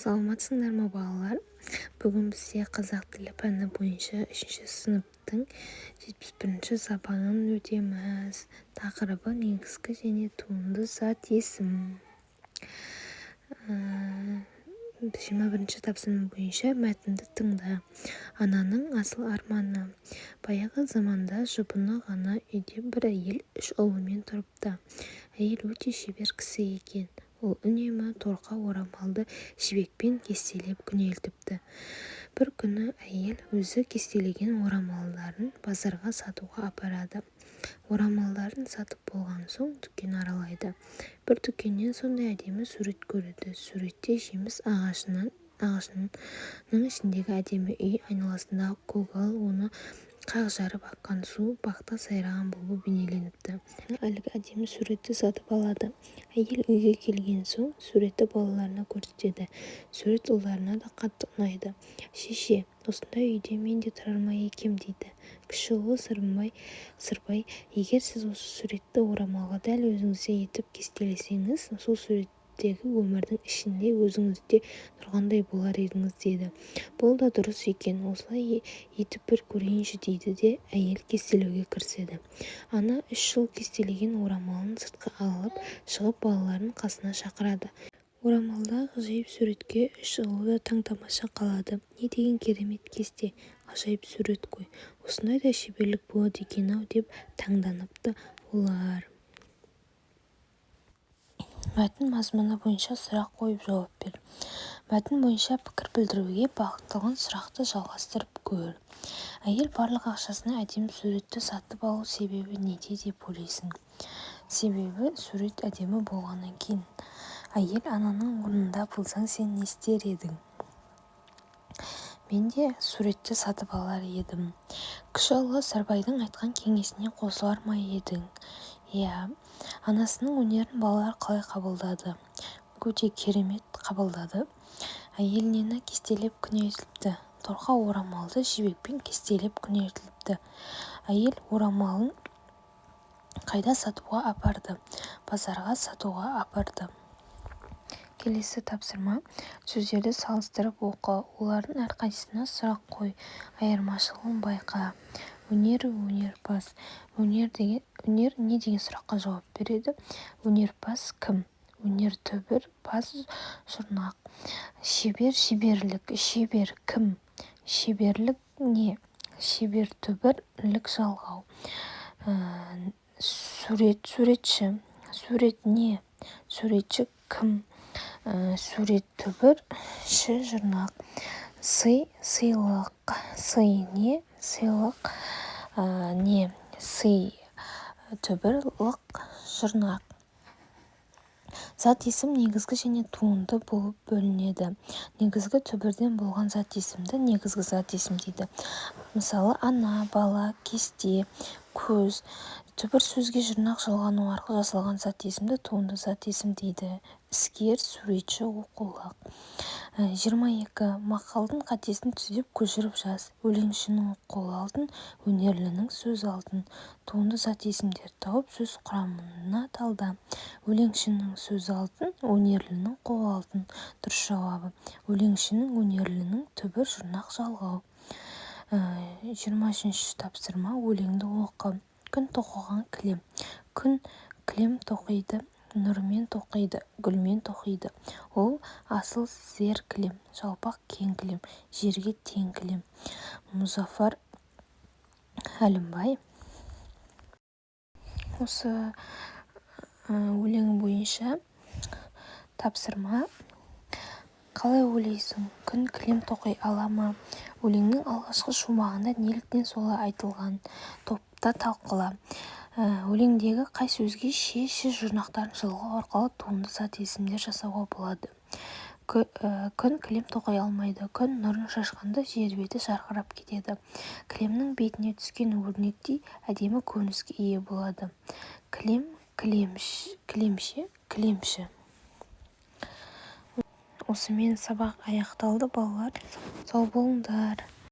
Саламатсыңдар ма, балалар? Бүгін бізде қазақ тілі пәні бойынша үшінші сыныптың 71-ші сабағын өтеміз. Тақырыбы: негізгі және туынды зат есім. 21-ші тапсырма бойынша мәтінді тыңда. Ананың асыл арманы. Баяғы заманда жұпыны ғана үйде бір әйел үш ұлымен тұрыпты. Әйел өте шебер кісі екен. Ол үнемі торқа орамалды жібекпен кестелеп күнелтіпті. Бір күні әйел өзі кестелеген орамалдарын базарға сатуға апарады. Орамалдарын сатып болған соң дүкен аралайды. Бір дүкеннен сондай әдемі сурет көреді. Суретте жеміс ағашының ішіндегі әдемі үй, айналасындағы көгал, оны қақ жарып аққан су, бақта сайраған бұлбұл бейнеленіпті. Әлгі әдемі суретті сатып алады. Әйел үйге келген соң суретті балаларына көрсетеді. Сурет ұлдарына да қатты ұнайды. «Шеше, осындай үйде мен де тұрар ма екем?» – дейді. Кіші ұлы Сырбай: «Егер сіз осы суретті орамалға дәл өзіңіздей етіп кестелесеңіз, сол суреттегі өмірдің ішінде өзіңіз де тұрғандай болар едіңіз», – дейді. «Бұл да дұрыс екен, осылай етіп бір көрейінші», – дейді де әйел кестелеуге кіріседі. Ана 3 жыл кестелеген орамалын сыртқа алып шығып, балаларын қасына шақырады. Орамалдағы ғажайып суретке үш ұлы да таң-тамаша қалады. «Не деген керемет кесте, ғажайып сурет қой! Осындай да шеберлік болады екен-ау», – деп таңданыпты олар. Мәтін мазмұны бойынша сұрақ қойып жауап бер. Мәтін бойынша пікір білдіруге бағытталған сұрақты жалғастырып көр. Әйел барлық ақшасына әдемі суретті сатып алу себебі неде деп ойлайсың? Себебі сурет әдемі болғаннан кейін. Әйел ананың орнында болсаң, сен не істер едің? Мен де суретті сатып алар едім. Кіші ұлы Сырбайдың айтқан кеңесіне қосылар ма едің? Иә. Анасының өнерін балалар қалай қабылдады? Өте керемет қабылдады. Әйел нені кестелеп күнелтіпті? Торқа орамалды жібекпен кестелеп күнелтіпті. Әйел орамалын қайда сатуға апарды? Базарға сатуға апарды. Келесі тапсырма. Сөздерді салыстырып оқы, олардың әрқайсысына сұрақ қой, айырмашылығын байқа. Өнер, өнерпаз. Өнер деген, өнер не деген сұраққа жауап береді? Өнерпаз кім? Өнер түбір, паз жұрнақ. Шебер, шеберлік. Шебер кім? Шеберлік не? Шебер түбір, лік жалғау. Сурет, суретші. Сурет не? Суретші кім? Сурет түбір, ші жұрнақ. Сый, сыйлық. Сый не? Сыйлық не? Сый түбір, лық жұрнақ. Зат есім негізгі және туынды болып бөлінеді. Негізгі түбірден болған зат есімді негізгі зат есім дейді. Мысалы: ана, бала, кесте, көз. Түбір сөзге жұрнақ жалғану арқылы жасалған зат есімді туынды зат есім дейді: іскер, суретші, оқулық. 22. Мақалдың қатесін түзеп, көшіріп жаз. Өлеңшінің қолы алтын, өнерлінің сөзі алтын. Туынды зат есімдерді тауып, сөз құрамын талда. Өлеңшінің сөзі алтын, өнерлінің қолы алтын. Дұрыс жауабы: өлеңшінің, өнерлінің түбір жұрнақ жалғау. 23-ші тапсырма. Өлеңді оқы. Күн тоқыған кілем. Күн кілем тоқиды, нұрмен тоқиды, гүлмен тоқиды. Ол асыл зер кілем, жалпақ кең кілем, жерге тең кілем. Мұзафар Әлімбай. Осы өлең бойынша тапсырма. Қалай ойлайсың, күн кілем тоқи ала ма? Өлеңнің алғашқы шумағында неліктен солай айтылған? Топта талқыла. Өлеңдегі қай сөзге ше, ші жұрнақтарын жалғау арқылы туынды зат есімдер жасауға болады? Күн кілем тоқи алмайды. Күн нұрын шашқанда жер беті жарқырап кетеді. Кілемнің бетіне түскен өрнектей әдемі көрініске ие болады. Кілем, кілемше, кілемші. Осымен сабақ аяқталды, балалар. Сау болыңдар.